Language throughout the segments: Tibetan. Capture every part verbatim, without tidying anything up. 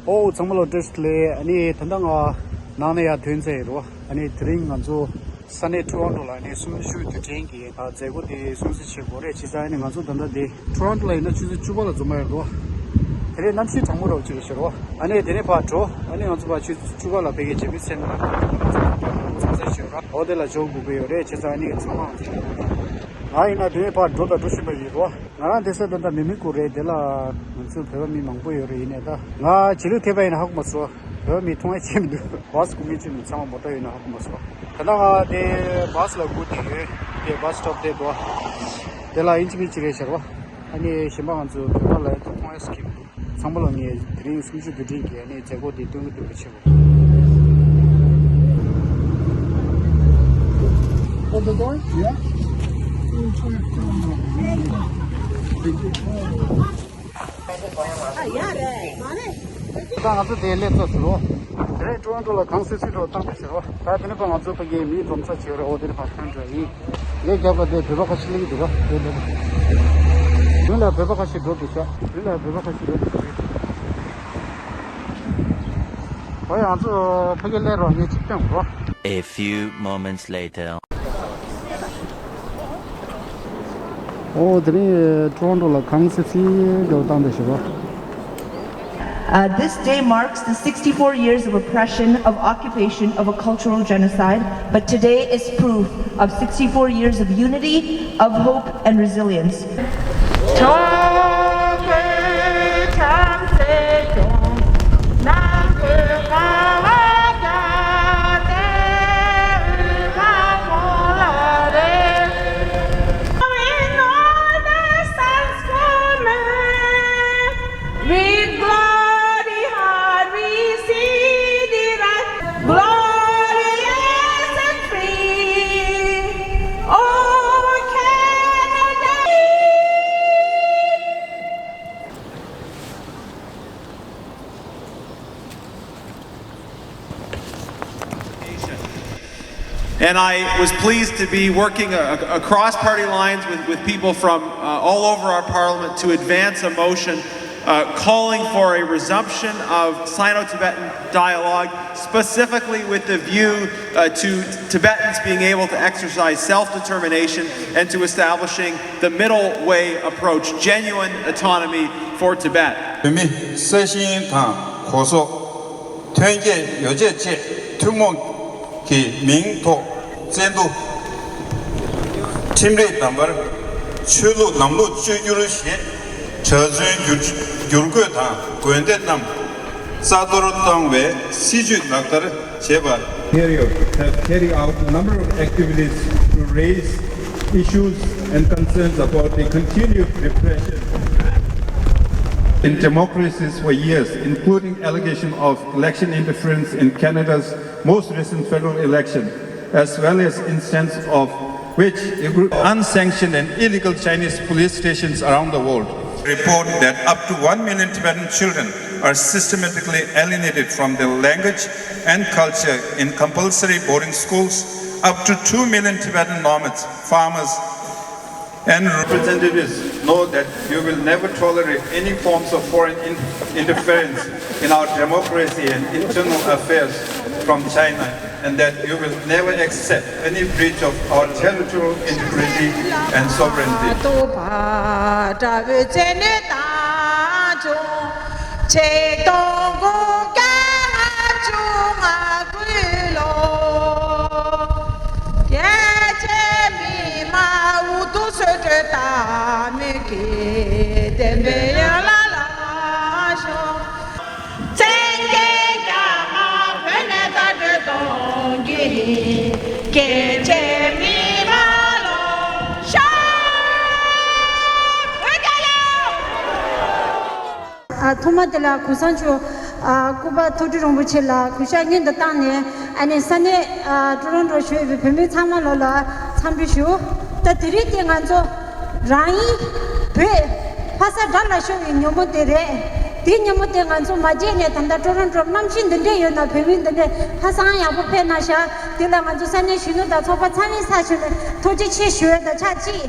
ཨོ་ཚང་མ་ལ་བཀྲ་ཤིས་བདེ་ལེགས། ཨ་ནི་ད་ལྟ་ང་ནང་ནས་ཡར་ཐོན་ཚར་ཡོད་རེད་བ། ཨ་ནི་དེ་རིང་ང་ཚོ་ས་གནས་ཊོ་རོན་ཊོ་ལ་ཨ་ནི་གསུམ་བཅུའི་དུས་དྲན་གྱི་ཨ་མཛད་སྒོ་དེ་སྲུང་བརྩི་བྱེད་དགོས་རེད། བྱས་ཙང་ཨ་ནི་ང་ཚོ་ད་ལྟ་དེ་ཊོ་རོན་ཊོ་ལ་ཡིན་ན་ཆུ་ཚོད་བཅུ་པ་ལ་འཛོམས་པ་ཡོད་རེད་བ། དེ་རིང་གནམ་གཤིས་གྲང་མོ་འདྲ་བོ་ཅིག་རེད་ཤག་རེད་བ། ཨ་ནི་དེ་ནས་ཕར་འགྲོ། ཨ་ནི་ང་ཚོ་ཕར་ཆུ་ཚོད་བཅུ་པ་ལ་ཕ་གིའི་རྒྱ་མི་སེམས་ལ་ཚང་ས་ཞིག་ཡོད་ར། འོ་དེ་ལ་འབྱོར་དགོས་ཀྱི་ཡོད་རེད། བྱས་ཙང་ཨ་ནི་ཚང་མ་ང་ཡིན་ན་དེ་ནས་ཕར་འགྲོ་དང་འགྲོ་བཞིན་པ་ཡིན་རེད་བ། ང་རང་དེ་སར་ད་ལྟ་མེ་མི་ཀུ་རེད། དེ་ལ་ང་ཚོ་བོད་པ་མི་མང་པོ་ཡོད་རེད། ཡིན་ནའི་ད་ང་བྱེད་ལུགས་ཐེབས་པ་ཡིན་ན་ཧ་གོ་མ་སོང་། བོད་པ་མི་མཐོང་ཡ་བྱས་མི་འདུག་བྷ་སི་སྒུག་མཁན་ཚོ་མི་ཚང་མ་མོ་ཊ་ཡོད་ན་ཧ་གོ་མ་སོང་། ད་ལྟ་ང་དེ་བྷ་སི་ལ་སྒུག་བསྡད་ཡོད། དེ་བྷ་སི་སི་ཊོབ་དེ་འདུག་དེ་ལ་ཨིན་ཅི་མི་ཅི་རེད་ཤག་རེད་བ། ཨ་ནི་གཞན་པ་ང་ཚོ་བོད་པ་ལ་ཡ་མཐོང་ཡ་སི་ཀིབ་འདུག་ཚང་མ་ལ་ངས་དེ་རིང་གསུམ་བཅུ་དུས་དྲན་གྱི་ཨ་ནི་མཛད་སྒོ་དེ་སྟོན་གི་འདུག་པ་ཆེ་བོ། Open the door? Yeah. ད་ང་ཚོ་དེ་སླེབས་ཚར་ཟེར་རོ། དེ་རིང་ཊོ་རོན་ཊོ་ལ་གངས་སིལ་སིལ་འདྲ་བོ་བཏང་འདུག་ཟེར་རོ། ད་དེ་ནས་ཕར་ང་ཚོ་ཕ་གིའི་མིའི་སྡོམ་ས་བྱེད་རོ། འོ་དེ་ནས་ཕར་ཐོན་འགྲོ་ཡིན། ངའི་རྒྱབ་ལ་དེ་བོད་པ་ཁ་ཤས་སླེབས་ཀྱི་འདུག་ར། དེ་དེ་མདུན་ལ་བོད་པ་ཁ་ཤས་འགྲོ་འདུག་ཤག་མདུན་ལ་བོད་པ་ཁ་ཤས་འགྲོ་འདུག་འོ་ཡ་ང་ཚོ་ཕ་གིར་སླེབས་རོགས། ངས་ཅིག་སྟོན་རོགས། A few moments later. ཨོ་དེ་རིང་ཊོ་རོན་ཊོ་ལ་གངས་སིལ་སིལ་འདྲ་བོ་བཏང་བསྡད་ཤག་རོ། Uh, this day marks the sixty-four years of oppression, of occupation, of a cultural genocide, but today is proof of sixty-four years of unity, of hope, and resilience. With glory heart we see thee rise, glorious and free. Oh, Canada. And I was pleased to be working a- across party lines with, with people from uh, all over our parliament to advance a motion uh, calling for a resumption of Sino Tibetan dialogue, specifically with the view uh, to Tibetans being able to exercise self determination and to establishing the middle way approach, genuine autonomy for Tibet. བོད་མི་ས་ཞིང་དང་གོ་ཟོག་ཐོན་སྐྱེད་ཡོ་བྱད་བཅས་ཐུན་མོང་གི་མིང་ཐོག་བཙན་བསྡུ། ཁྲིམས་རིག་བདམས་པར་ཆོས་ལུགས་ལམ་ལུགས་བཅོས་བསྒྱུར་ཞེས་གྲྭ་བཙུན་བསྒྱུར་བསྒྱུར་བཀོད་དང་དགོན་སྡེ་རྣམས་རྩ་གཏོར་བཏང་བའི་སྲིད་ཇུས་ལག་བསྟར་བྱས་པ། Period have carried out a number of activities to raise issues and concerns about the continued repression in democracies for years, including allegation of election interference in Canada's most recent federal election, as well as instances of which include unsanctioned and illegal Chinese police stations around the world. Report that up to one million Tibetan children are systematically alienated from their language and culture in compulsory boarding schools, up to two million Tibetan nomads, farmers, and representatives know that you will never tolerate any forms of foreign in- interference in our democracy and internal affairs from China, and that you will never accept any breach of our territorial integrity and sovereignty. ཨ་ཐོག་མ་དེ་ལ་གུང་སེང་མཆོག་ཨ་སྐུ་པར་མཐོ་གྲས་རིན་པོ་ཆེ་ལ་གུས་ཞབས་སྔོན་དུ་བཏང་ནས། ཨ་ནི་ས་གནས་ཨ་ཊོ་རོན་ཊོ་བཞུགས་ཡོད་པའི་བོད་མི་ཚང་མ་ལོ་ལ་འཚམས་འདྲི་ཞུ། ད་དེ་རིང་དེ་ང་ཚོ་རང་ཡིན་བོད་ཕ་ས་དགྲ་ལ་ཤོར་བའི་ཉིན་མོ་དེ་རེད། དེ་ཉིན་མོ་དེ་ང་ཚོ་མ་བརྗེད་ནས། ད་ལྟ་ཊོ་རོན་ཊོ་གནམ་གཤིས་འདི་འདྲས་ཡོད་ན་བོད་མི་འདི་འདྲས་ཧ་སང་ཡག་པོ་ཕེབས་གནང་ཤག་དེ་ལ་ང་ཚོ་ས་གནས་གཞོན་ནུ་དང་ཚོགས་པ་ཚང་མའི་ས་ཞབས་ནས་ཐུགས་རྗེ་ཆེ་ཞུ་ཡ་དང་ཆབས་ཅིག་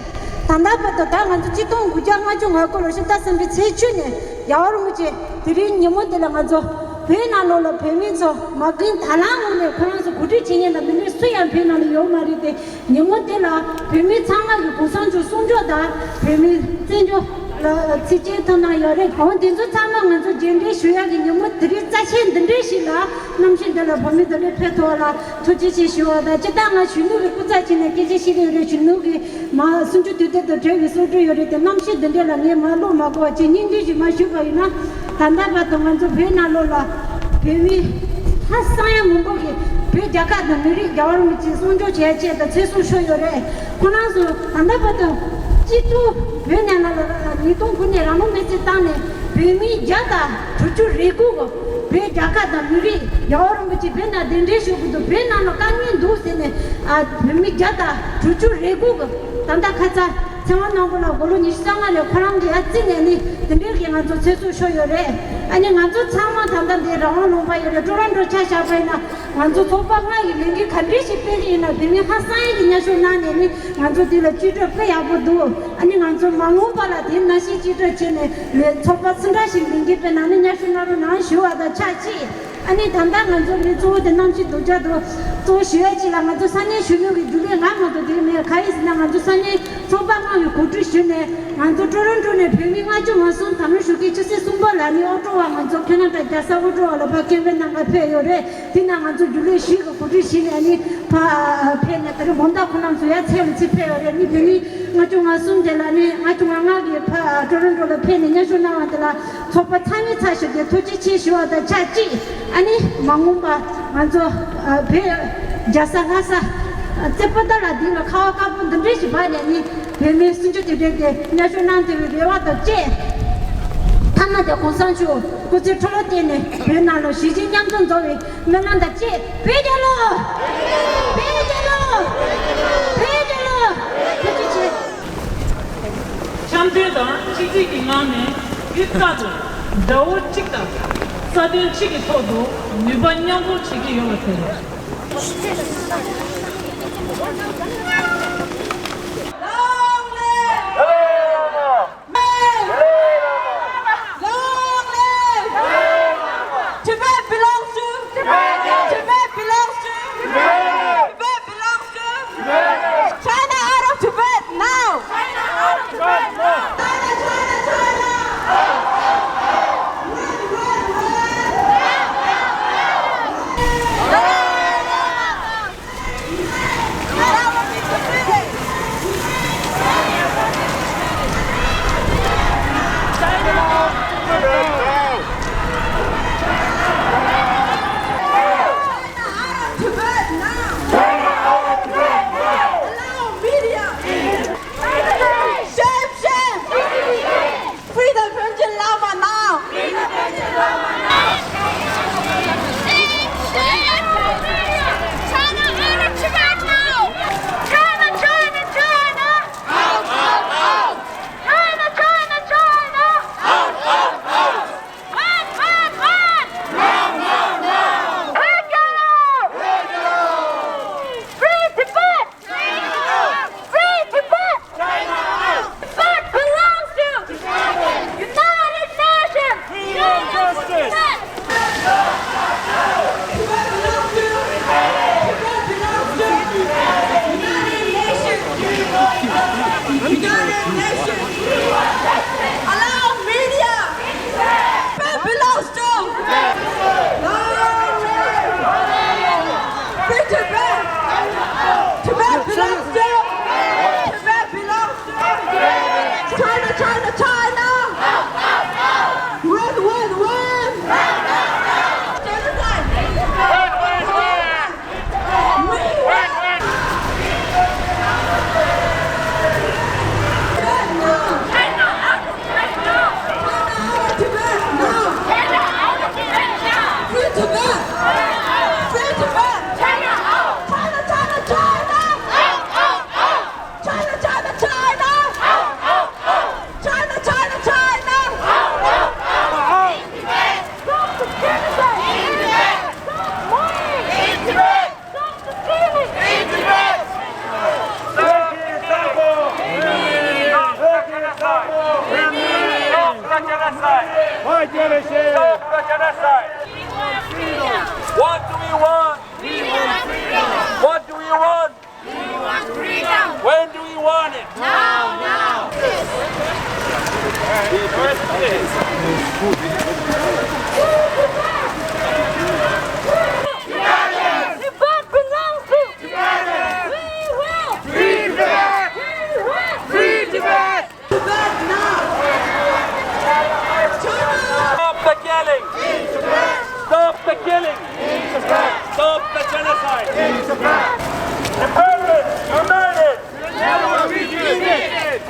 ད་ལྟ་བར་དུ་ད་ང་ཚོ་གཅིག་སྟོང་དགུ་བརྒྱ་ལྔ་བཅུ་ང་དགུ་ལོ་ཕྱི་ཟླ་གསུམ་པའི་ཚེས་བཅུ་ནས་ཡར་རིང་མོ་ཅིག་དེ་རིང་ཉིན་མོ་འདི་ལ་ང་ཚོ་ བོད་ནང་ལོགས་ལ་བོད་མི་ཚོ་མ་རྒན་ད་ལང་ངོ་ནས་ཁོ་རང་ཚོ་གོ་སྒྲིག་བྱེད་མཁན་དང་འདི་འདྲའི་སུ་ཡང་བོད་ནང་ལ་ཡོད་མ་རེད་དེ། ཉིན་མོ་དེ་ལ་བོད་མི་ཚང་མ་གི་གོང་ས་མཆོག་གསུང་ཆོས་དང་བོད་མི་བཙན་བྱོལ་ལ་ཚིག་བཅད་ཐོན་གནང་ཡོད་རེད། འོ་དེ་ཚོ་ཚང་མ་ང་ཚོ་རྗེས་འབྲེལ་ཞུ་ཡག་གི་ཉིན་མོ་དེ་རིང་རྩ་ཆེན་འདི་འདྲའི་ཞིག་ལ་གནམ་གཤིས་འདི་ལ་བོད་མི་འདི་འདྲའི་ཕེབས་ཐུབ་པ་ལ་ཐུགས་རྗེ་ཆེ་ཞུ་བ་དང་། སྤྱིར་བཏང་ང་གཞོན་ནུ་གི་སྐུ་ཚབ་བྱས་ནས་སྐད་ཆ་བཤད་ཀྱི་ཡོད་རེད། གཞོན་ནུ་གི་མ་གསུང་ཆོས་དུས་དེབ་དང་འབྲེལ་བའི་གསུང་གྲོས་ཡོད་རེད་དེ། གནམ་གཤིས་འདི་འདྲ་ལ་ངས་མ་བློ་མ་འགོ་བ་ཅིག་སྙིང་བསྡུས་ཤིག་མ་ཞུས་པ་ཡིན་ན། ད་ལྟ་བར་དུ་ང་ཚོ་བོད་ནང་ལོགས་ལ་བོད་མི་ཧ་སང་ཡང་མང་པོ་གིས་བོད་རྒྱལ་ཁབ་དང་མི་རིགས་རྒྱལ་བ་རིན་པོ་ཆེ་གསུང་ཆོས་བྱས་ཆེད་དུ་ཚེ་སྲོག་ཤོར་ཡོད་རེད། ཁོ་རང་ཚོ་ད་ལྟ་བར་དུ་སྤྱི་ཚོགས་བོད་ནང་ལ་ལ་ཉིས་སྟོང་དགུ་ནས་རང་དབང་མེད་ཚེ་བཏང་ནས་བོད་མི་བརྒྱ་དང་དྲུག་ཅུ་རེ་དགུ་གིས་བོད་རྒྱལ་ཁབ་དང་མི་རིགས་རྒྱལ་བ་རིན་པོ་ཆེ་བོད་ནང་གདན་འདྲེན་ཞུ་དགོས་འདུག་བོད་ནང་ལ་དཀའ་ངལ་འདུག་ཟེར་ནས་ཨ་བོད་མི་བརྒྱ་དང་དྲུག་ཅུ་རེ་དགུ་གིས་ད་ལྟ་ཁ་ཚ་ཚེ་དབང་རྣམ་པ་ལགས་དགུང་ལོ་ཉི་ཤུ་རྩ་ལྔ་རེད། ཁོ་རང་གིས་ཨ་རྩིས་ནས་ནི་དེ་འདྲའི་གི་ང་ཚོ་ཚེ་སྲོག་ཤོར་ཡོད་རེད། ཨ་ནི་ང་ཚོ་ཚང་མ་ད་ལྟ་འདི་རང་དབང་ལུང་པ་ཡོད་རེད། ཀྲོ་རོན་ཀྲོ་ཆ་བཞག་པ་ཡིན་ན་ང་ཚོ་ཚོགས་པ་ལྔ་ཡི་ལས་འགུལ་ག་འདྲ་ཞིག་སྤེལ་གི་ཡིན་ན་དེ་མིན་ཧ་སང་ཡིན་གྱི་མཉམ་ཞུགས་གནང་ནས་ནི་ང་ཚོ་འདི་ལ་བཅོས་སྒྲིག་དཔེ་ཡག་པོ་འདུག་ཨ་ནི་ང་ཚོ་མ་འོངས་པ་ལ་དེ་ནང་བཞིན་བཅོས་སྒྲིག་བྱས་ནས་ལས་ཚོགས་པ་སུ་འདྲ་ཞིག་ལས་འགུལ་སྤེལ་ན་ནི་མཉམ་ཞུགས་གནང་རོགས་གནང་ཞུ་བ་དང་ཆབས་ཅིག་ཨ་ནི་ད་ལྟ་ང་ཚོ་ལས་གཙོ་བོ་དེ་གནམ་གཤིས་སྡུག་ཅག་འདུག་གཙོ་བོ་ཞུ་ཡ་ཅིག་ལ་ང་ཚོ་ས་གནས་གཞོན་ནུ་གི་རྒྱུན་ལས་ང་མ་གཏོགས་དེ་མེད། ག་ཡིན་ཟེར་ན་ང་ཚོ་ས་གནས་ཚོགས་པ་ལྔ་གི་གོ་སྒྲིག་ཞུས་ནས་ང་ཚོ་ཀྲོ་རོན་ཀྲོ་ནས་བོད་མི་ལྔ་བཅུ་ང་གསུམ་དམ་རུ་ཞུ་མཁན་ཆུ་ཚོད་གསུམ་པ་ལ་ནི་ཨོ་ཀྲོ་བ་ང་ཚོ་ཁེ་ན་ཌ་རྒྱལ་ས་ཨོ་ཀྲོ་བ་ལ་ཕར་སྐད་འབོད་གནང་ག་ཕེབས་ཡོད་རེད། དེ་ན་ང་ཚོ་རྒྱུན་ལས་བཞི་གི་གོ་སྒྲིག་ཞུས་ནས་ནི་ཕར་ཕེབས་ནས་ད་རེས་དགོང་དག་ཁོ་རང་ཚོ་ཡར་ཚེ་ལ་ཚེ་ཕེབས་ཡོད་རེད། ནི་བོད་མི་ལྔ་བཅུ་ང་གསུམ་དེ་ལ་ནི་ལྔ་བཅུ་ང་ལྔ་གི་ཕར་ཀྲོ་རོན་ཀྲོ་ལ་ཕེབས་ནས་མཉམ་ཞུགས་གནང་བ་དེ་ལ་ཚོགས་པ་ཚང་མའི་ཚབ་ཞུས་ཏེ་ཐུགས་རྗེ་ཆེ་ཞུ་བ་དང་ཆབས་ཅིག་ཨ་ནི་མ་འོངས་པ་ང་ཚོ་ཨ་བོད་རྒྱལ་ས་ལྷ་ས་རྩེ་པོ་ཏ་ལ་འདི་ལ་ཁ་བ་དཀར་པོ་འདི་འདྲ་ཞིག་འབར་ནས་ནི་བོད་མིའི་སྲིད་བྱུས་དེ་འདྲ་དེ་མཉམ་ཞུགས་གནང་ཐུབ་པའི་རེ་བ་དང་བཅས། མཐའ་མ་དེ་གོང་ས་མཆོག་སྐུ་ཚེ་ཁྲི་ལོ་བརྟན་ནས་བོད་ནང་ལ་གཞིས་བྱེས་མཉམ་འཛོམས་རྫོགས་པའི་སྨོན་ལམ་དང་བཅས། བོད་རྒྱལ་ལོ། བོད་རྒྱལ་ལོ། བོད་རྒྱལ་ལོ། ཐུགས་རྗེ་ཆེ། འཆམ་མཐུན་དང་གཅིག་སྒྲིལ་གྱི་ངང་ནས་ཡུལ་དཀར་དུ་དགྲ་བོ་གཅིག་དང་རྩ་དོན་གཅིག་གི་ཐོག་ཏུ་ནུས་པ་མཉམ་སྤུངས་བྱེད་ཀྱི་ཡོད་པ་དེ་རེད། Long live! Long live! Tibet belongs to Tibet. Tibet belongs to Tibet. Tibet belongs to Tibet. China out of Tibet now. China out of Tibet now. China, China, China. Run, run, run. China will be defeated.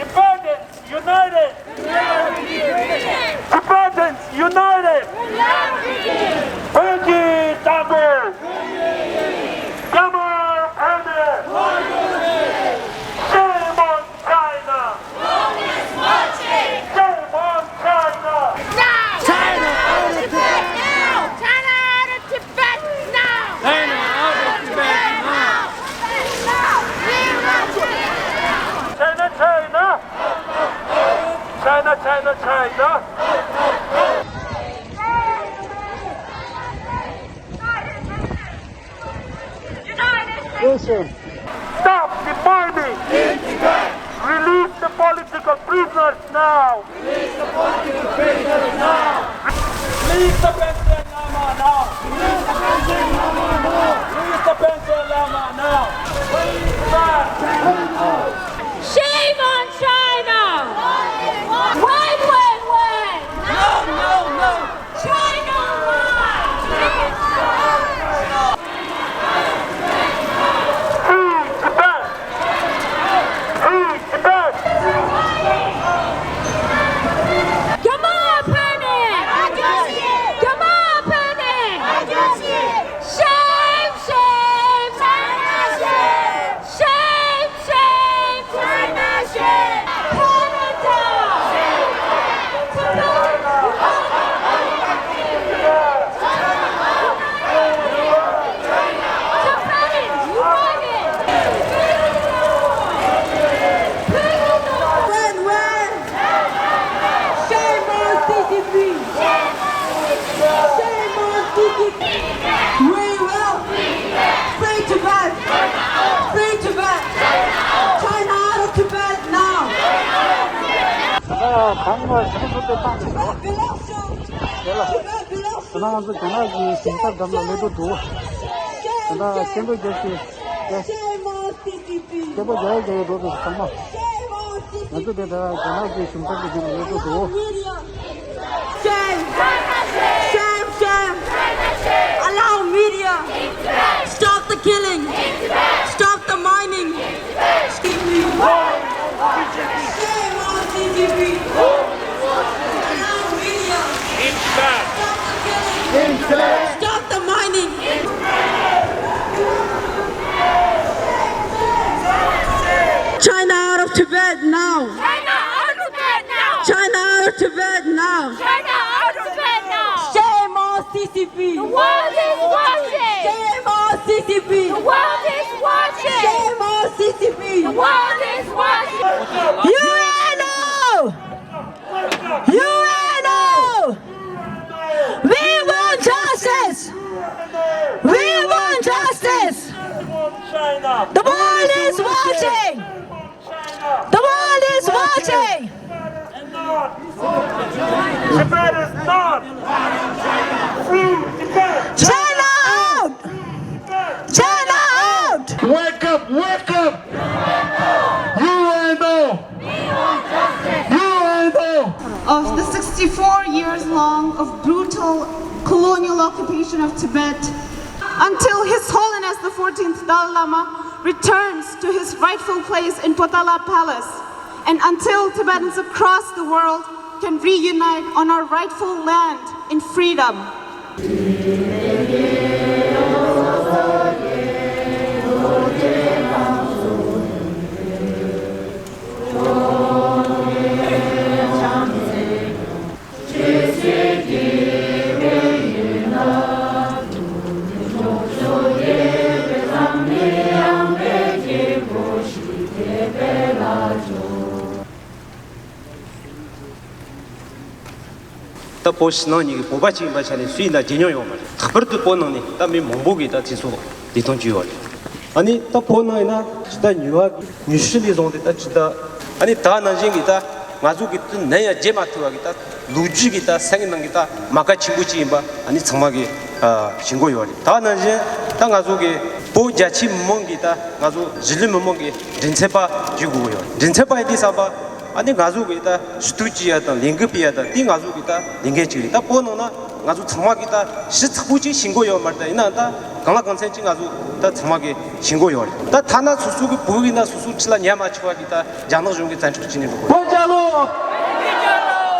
Tibetans united! Tibetans united! Tibetans united! བོད་ཀྱི་དྲག་པོ། Myanmar army! Shame on China! Shame on China! China out of Tibet now! China out of Tibet now! China, China! China, China, China! Stop the mining! Release the political prisoners now! Release the Panchen Lama now! Release the Panchen Lama now! Shame on China! Wait, wait, wait! No, no, no! China won! Free Tibet! Free Tibet! རྒྱ་དམར་ཕར་ནས། རྒྱ་དམར་ཕར་ནས། Shame, shame, China shame! Shame, shame, China shame! China shame! When, when? Shame on C C P! Shame on C C P! We will free Tibet! Free Tibet! China out of Tibet now! ད་གང་ལ་ཞིབ་ཏུ་བཏང་ཆེད་དུ། དེ་ལ། ད་ང་ཚོ་རྒྱ་ནག་གི་ཞིང་ས་འགྲམ་ལ་སླེབས་འགྲོ་འདུག་ད་སྐད་འབོད་རྒྱག་ཞིག་སྐད་འབོད་རྒྱག་རྒྱག་ཡོད་འགྲོ་འདུག་ཚང་མ། ང་ཚོ་དེ་ལྟར་རྒྱ་ནག་གི་གཞུང་ཚབ་ཀྱི་མདུན་ལ་སླེབས་འགྲོ་འདུག Shame! Shame! Shame! Allow media! Stop the killing! Stop the mining! Shame on C C P! Allow media! Stop the killing! Stop the mining! China out of Tibet now! China out of Tibet now! China out of Tibet now! China out of Tibet now! Shame on C C P! The world is watching! Shame on C C P! The world is watching! Shame on C C P! The world is watching! U N O! U N O! We want justice! We want justice! The world is watching! The world is watching! Tibet is not! Free Tibet! China out! China out! Wake up! Wake up! U N O! U N O! Of the sixty-four years long of brutal colonial occupation of Tibet, until His Holiness the fourteenth Dalai Lama returns to his rightful place in Potala Palace, and until Tibetans across the world can reunite on our rightful land in freedom. ད་བོད་ཕྱི་ནང་གཉིས་ཀྱི་བོད་པ་གཅིག་ཡིན་པའི་ཆ་ནས་སུ་ཡིན་ན་བརྗེད་མྱོང་ཡོད་མ་རེད། ལྷག་པར་དུ་བོད་ནང་ནས་ད་མི་མང་པོ་གིས་ད་དེ་ཚོ་བདེ་ཐང་བྱས་ཡོད་རེད། ཨ་ནི་ད་བོད་ནང་ཡིན་ན་ཇི་ལྟར་ཉེ་བ་གི་ཉི་ཤུ་ལས་བཟུང་སྟེ་ད་ཇི་ལྟར་ཨ་ནི་ད་ནང་བཞིན་གྱི་ད་ང་ཚོ་གི་དུས་ནམ་ཡང་བརྗེད་མ་ཐུབ་པ་གི་ད་ལོ་རྒྱུས་ཀྱི་ད་སེམས་ནང་གི་ད་མ་རྒན་ཆེན་པོ་གཅིག་ཡིན་པ་ཨ་ནི་ཚང་མ་གིས་ཤེས་ཀྱི་ཡོད་རེད། ད་ནང་བཞིན་ད་ང་ཚོ་གི་བོད་རྒྱ་ཆེ་མི་མང་གི་ད་ང་ཚོ་གཞིས་ལུས་མི་མང་གི་མགྲིན་ཚབ་པ་བྱེད་དགོས་ཀྱི་ཡོད་རེད། མགྲིན་ཚབ་པ་ཡིན་དུས་ཙམ་པ། ཨ་ནི་ང་ཚོ་གི་ད་ཞུ་གཏུག་བྱེད་ཡ་དང་ལས་འགུལ་སྤེལ་ཡ་དང་དེ་ང་ཚོ་གི་ད་ལས་འགན་ཅིག་རེད། ད་བོད་ནང་ན་ང་ཚོ་ཚང་མ་གི་ད་ཞིབ་ཚགས་པོ་ཅིག་ཤེས་ཀྱི་ཡོད་མ་རེད། ད་ཡིན་ནའང་ད་ གང་ལ་གང་འཚམ་ཅིག་ང་ཚོ་ད་ཚང་མ་གི་ཤེས་དགོས་ཡོད་རེད། ད་ཐ་ན་སོ་སོ་གི་བོད་ཡིན་ན་སོ་སོའི་ཁྲི་ལ་ཉ་མ་ཆགས་པ་གི་ད་རྒྱ་ནག་གཞུང་གི་བཙན་འཕྲོག་བྱས་ནས་འགྲོ་དགོས། 活着喽！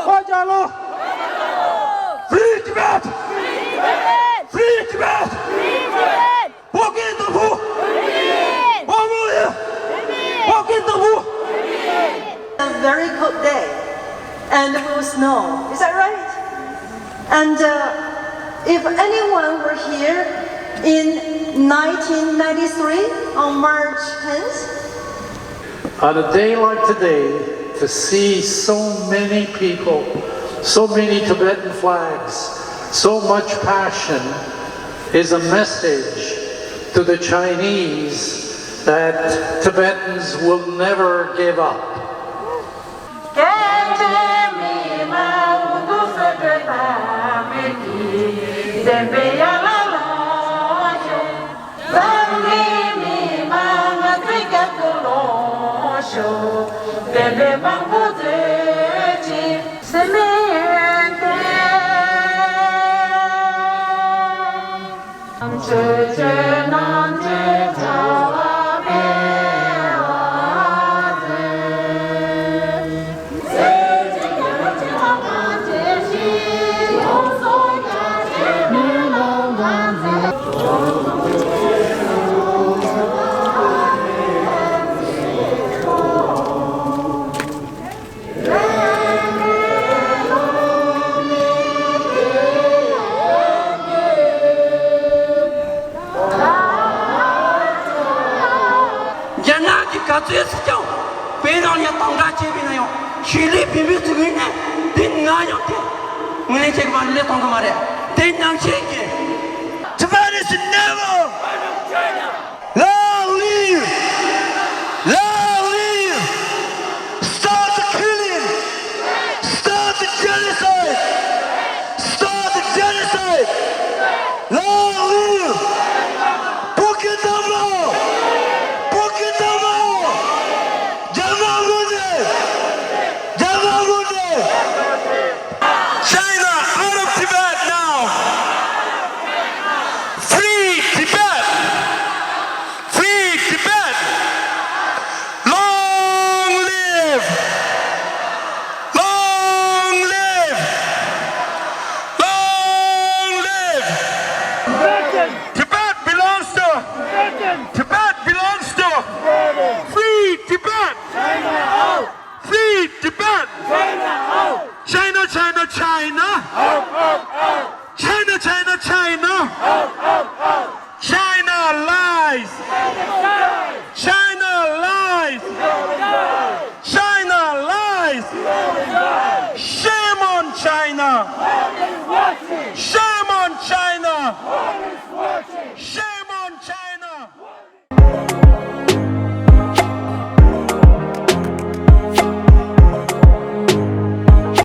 活着喽！Free Tibet! Free Tibet! Free Tibet! Walking the foot! Walking the foot! Walking the foot! A very cold day and full snow. Is that right? And uh, if anyone were here in nineteen ninety-three on March tenth, on a day like today, to see so many people, so many Tibetan flags, so much passion is a message to the Chinese that Tibetans will never give up. སྐད་ཆའི་མི་མང་འུ་ཐུག་ས་སྤྲོད་དང་མེད་ཀྱི་བདེན་པའི་ཡ་ལ་ལོག་ཤོག་འཛམ་གླིང་མི་མང་ང་ཚོའི་རྒྱབ་ཏུ་ལོག་ཤོག་བདེན་པའི་དཔང་པོ་མཛོད་ཅིག་སེམས་ཡོད་དེ། རྒྱ་ནག་གིས་ག་ཚོད་སྲིད་ཀྱང་བོད་རང་ལ་དམ་དྲག་བྱས་པ་ཡིན་ན་ཡང་ཤུལ་ལས་བོད་མི་ཚོ་ངོས་ནས་དེ་ང་ཡང་དེ་ངོས་ལེན་བྱེད་ཀྱི་མ་རེད། ལས་གཏོང་གི་མ་རེད། དེ་ནང་བཞིན་གྱི། Tibet is never Long live! Long live! Stop the killing! Stop the genocide! Stop the genocide! Long live! Bukit Tumpa! Bukit Tumpa! Jama Gunde! Jama Gunde! China, out of Tibet now! Free Tibet! Free Tibet! Long live! Long live! Long live! Tibet belongs to Tibet belongs to Free Tibet! Free Tibet! China, China, China! China, China, China! China lies! China lies! China lies! Shame on China! Shame on China! Shame